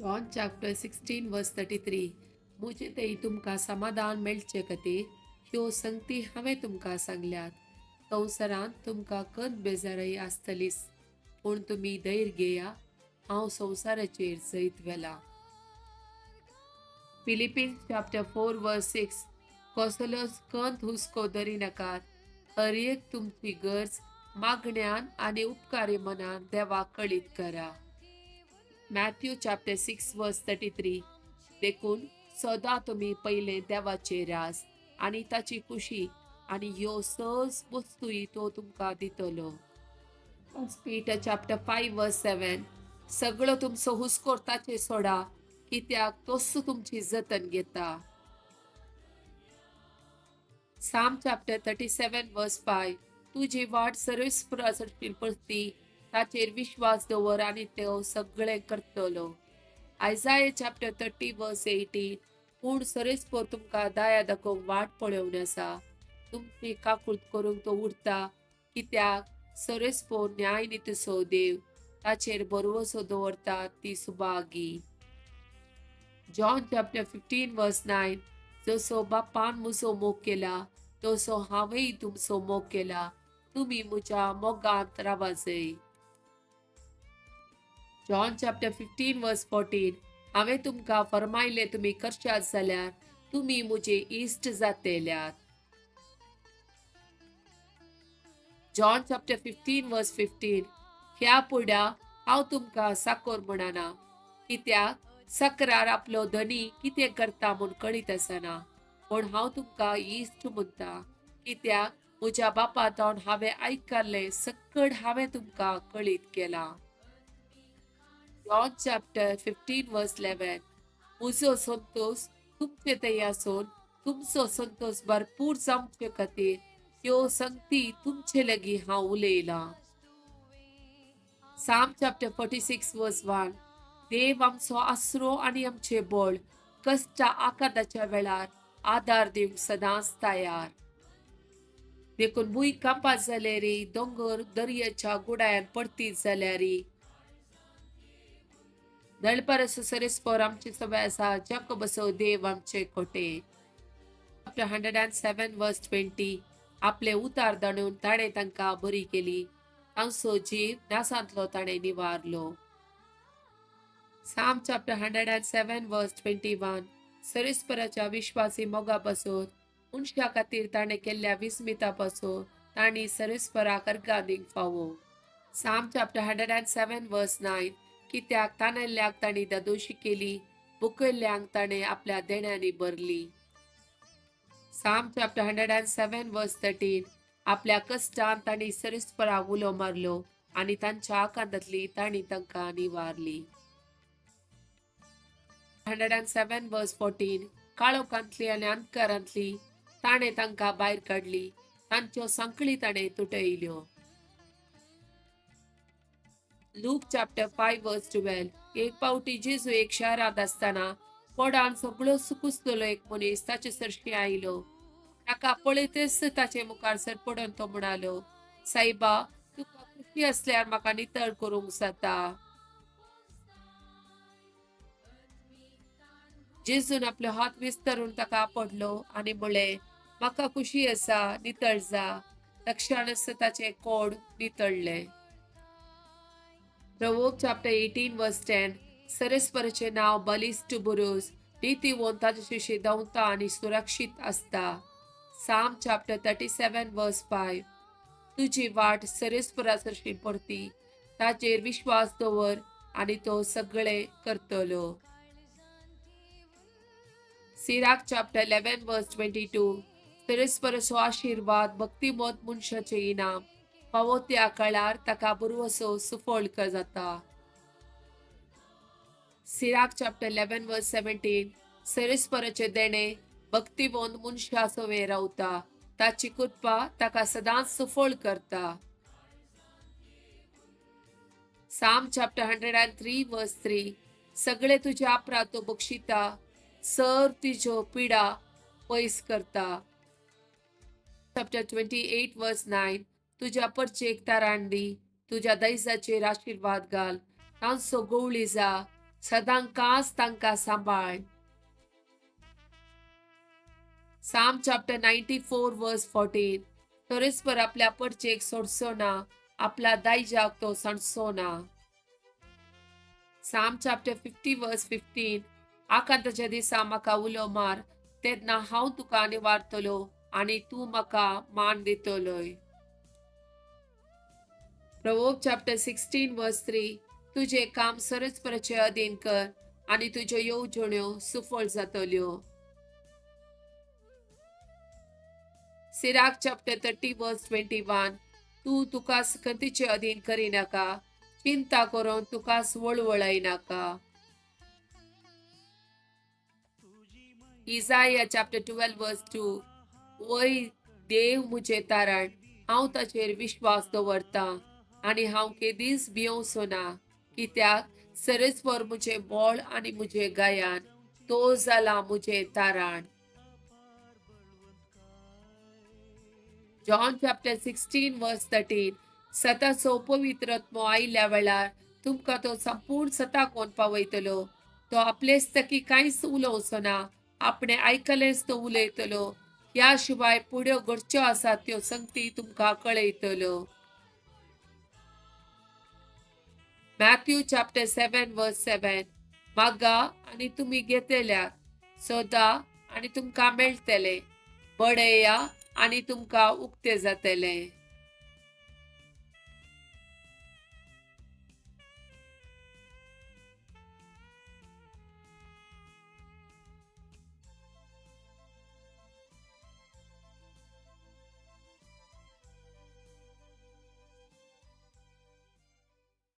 John chapter 16 verse 33. म्हजे थंय तुमकां समाधान मेळचे खातीर ह्यो संगती हांवें तुमकां सांगल्यात. संवसारांत तुमकां कंत बेजारय आसतलीच, पूण तुमी धैर्य घेया, हांव संवसाराचेर जैत व्हेलां. Philippians chapter 4 verse 6. कसलोच कंत हुस्को धरिनाकात, हर एक तुमची गरज मागण्यान आनी उपकारी मनान देवाक कळीत करा. Matthew chapter 6 verse 33. देखून सदां तुमी पयलें देवाचें राज आनी ताची खुशी आनी ह्यो सहज वस्तूय तो तुमकां दितलो. Peter chapter 5 verse 7. सगळो तुमचो हुस्को ताचेर सोडा, कित्याक तोच तुमची जतन घेता. Psalm chapter 37 verse 5. तुजी वाट सर्वेस्पराची पडती, ताचेर विश्वास दवर आनी तो सगळें करतलो. Isaiah chapter 30 verse 18. पूण सर्वेस्पर तुमकां दया दाखोवंक वाट पळोवन आसा, तुमची काकूट करूंक तो उरता, कित्याक सर्वेस्पर न्याय नितीचो देव, ताचेर भरवसो दवरता ती सुभागी. John chapter 15 verse 9. जसो बापान म्हजो मोग केला तसो हांवेंय तुमचो मोग केला, तुमी म्हज्या मोगांत रावाजय. John chapter 15 verse 14. हांवें तुमकां फरमायलें तुमी करशात जाल्यार तुमी म्हजे इश्ट जातेल्यात. John chapter 15 verse 15. ह्या पुड्या हांव तुमकां साकोर म्हणना, कित्याक सकरार आपलो धनी कितें करता म्हूण कळीत आसना, पूण हांव तुमकां इश्ट म्हणटा, कित्याक म्हज्या बापा जावन हांवें आयकल्लें सकड हांवें तुमकां कळीत केलां. John chapter 15 verse 11. म्हजो संतोश तुमचे थंय आसून तुमचो संतोश भरपूर जावचे खातीर ह्यो संगती तुमचे लागीं हांव उलयलां. Psalm chapter 46 verse 1. देव आमचो आसरो आनी आमचें बळ, कश्टा आकांताच्या वेळार आदार दिवंक सदांच तयार. देखून भूंय कांपात जाल्यार, दोंगर दर्याच्या गुडायान पडतीत जाल्यार, दळपारसो सरेस्पोर आमची सभा आसा, जाकोबसो देव आमचे कोटे. Chapter 107 verse 20. आपले उतार दाणून ताणें तांकां बरी केली, तांचो जीव नासांतलो ताणें निवारलो. Psalm chapter 107 verse 21. सरेस्पराच्या विश्वासी मोगा पासून, मनशा खातीर ताणें केल्ल्या विस्मिता पासून तांणी सरेस्पराक अर्गां दिवंक फावो. Psalm chapter 107 verse 9. कित्याक तानेल्ल्याक तांणी दादोशी केली, बुकयल्ल्यांक ताणें आपल्या देण्यांनी भरली. Psalm chapter 107 verse 13. आपल्या कश्टान तांणी सरेस्पराक उलो मारलो आनी तांच्या आकांतांतली तांणी तांकां निवारली. 107 verse 14. काळोखांतली आनी अंधकारांतली ताणें तांकां भायर काडली, तांच्यो सांखळी ताणें तुटयल्यो. Luke chapter 5 verse 12. एक पावटी जेजू एक शहरांत आसतना पोडान सगळो सुकुसलेलो एक मनीस ताचे सरशी आयलो. ताका पळयतच ताचे मुखार सर पडून तो म्हणालो, सायबा, तुका खुशी असल्यार म्हाका नितळ करूंक जाता. जेजून आपलो हात विस्तरून ताका आपडलो आनी म्हळें, म्हाका खुशी आसा, नितळ जा. तक्षणच ताचें कोड नितळ्ळें. Proverbs chapter 18 verse 10. सरस्वराचें नांव बलिश्ट बुरूज, नितीवंत ताचे शिशे धांवता आनी सुरक्षीत आसता. Psalm chapter 37 verse 5. तुजी वाट सरस्वरा सरशी पडती, ताचेर विश्वास दवर आनी तो सगळें करतलो. Sirach chapter 11 verse 22. सरस्वराचो आशिर्वाद भक्तिमंत मनशाचें इनाम, फावो त्या काळार ताका बरवसो सुफळ जाता. Sirach chapter 11 verse 17. सरस्वराचें देणें भक्तिवंत मनशा सवें रावता, ताची कृपा ताका सदांच सुफळ करता. Psalm chapter 103 verse 3. सगळे तुजे अपराध तो बक्षिता, सर तुज्यो पिडा पयस करता. Chapter 28 verse 9. तुज्या परचेक ताराण दी, तुज्या दैजाचेर आशिर्वाद घाल, तांचो गोवळी जा, सदांकाच तांकां सांबाळ. Psalm chapter 94 verse 14. परस्पर आपल्या परचेक सोडचो ना, आपल्या दायजाक तो सांडचो ना. Psalm chapter 50 verse 15. आकांताच्या दिसा म्हाका उलो मार, तेन्ना हांव तुका निवारतलो आनी तूं म्हाका मान दितलोय. Proverb chapter 16 verse 3. तुजें काम सरस्पराचे अधीन कर आनी तुज्यो येवजण्यो सुफळ जातल्यो. Sirach chapter 30 verse 21. तूं तुका खंतीचे अधीन करिनाका, चिंता करून तुका वळवळायनाका. Isaiah chapter 12 verse 2. वय देव म्हजें तारण, हांव ताचेर विश्वास दवरतां आनी हांव केदींच भियोवचो ना, कित्याक सरस्पर म्हजें बळ आनी म्हजें गायन, तो जाला म्हजें तारण. John chapter 16 verse 13. सताचो पवित्र आत्मो आयिल्ल्या वेळार तुमकां तो संपूर्ण सता कोण पावयतलो. तो आपलेच तकी कांयच उलोवचो ना, आपणे आयकलेंच तो उलयतलो. ह्या शिवाय पुढ्यो घडच्यो आसात त्यो संगती तुमकां कळयतलो. Matthew chapter 7 verse 7. मागा आनी तुमी घेतल्यात, सोदा आनी तुमकां मेळटले, बडया आनी तुमकां उक्ते जातले.